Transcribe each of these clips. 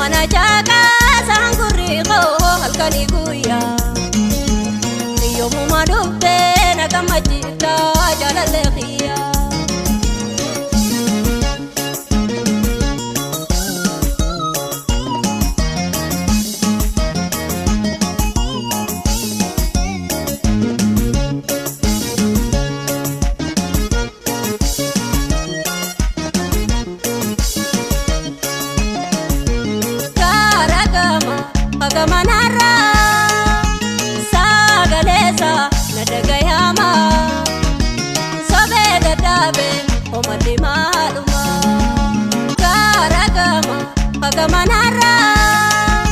Sumana jaaqaa gurri koo halkanii guyyaa. Yoomuma dhuftee na gammachiifta jaalallee kiyyaa. Gamanarraa sagaleessa na dhagayama sobee dadhabe homalli maaluma gaara gama gamanarraa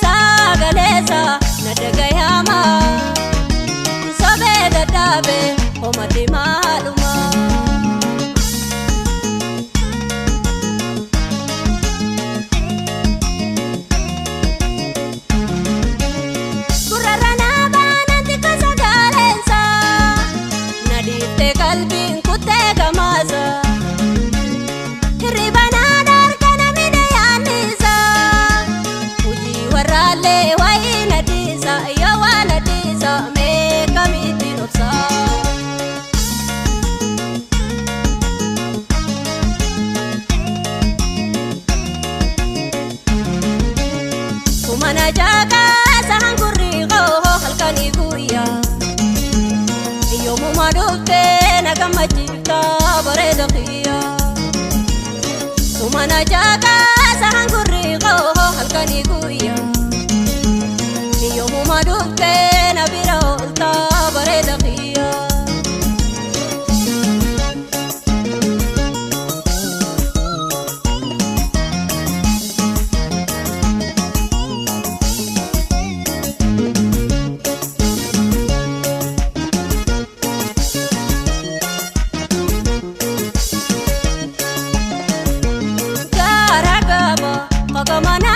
sagaleessa na dhagayama sobee dadhabe homalli maaluma. Qalbiin kuttee gamaasa hirribanaa darga namni yaannisa hojii warraallee wayii na dhiisa yoo waa na dhiisa meeqamitti dhobsa. Sumana jaaqaa sahan gurri koo halkanii guyyaa. Yoomuma dhuftee na gammachiifta bareeda kiyyaa. Sumana jaaqaa sahan gurri koo halkanii guyyaa. Yoomuma dhuftee na bira oolta bareeda kiyyaa.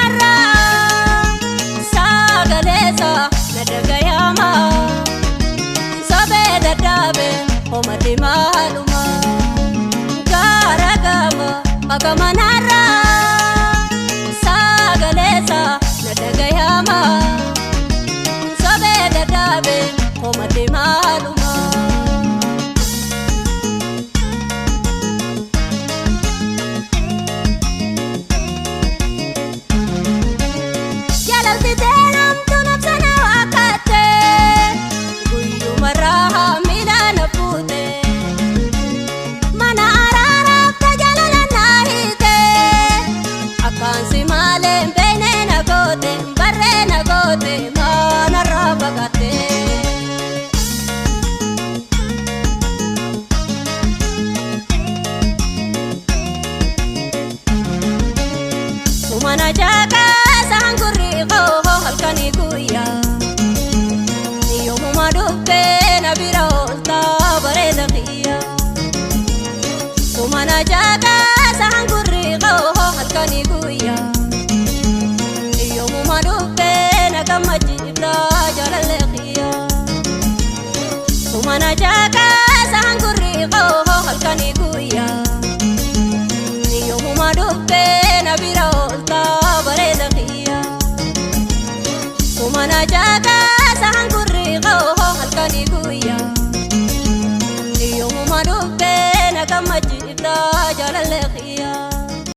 Gamanarraa sagaleessa na dhagayama sobee dadhabe homalli maaluma gaara gama gamanarraa sagaleessa na dhagayama sobee dadhabe homalli maaluma. Jaalalti teeramtu nabsana waakatte guyyumarraa miidhaan fuute mana araaraaf tajaajila naa hiite akkaan si malee beekne na goote barree na goote maanarraa baqatte. Sumana.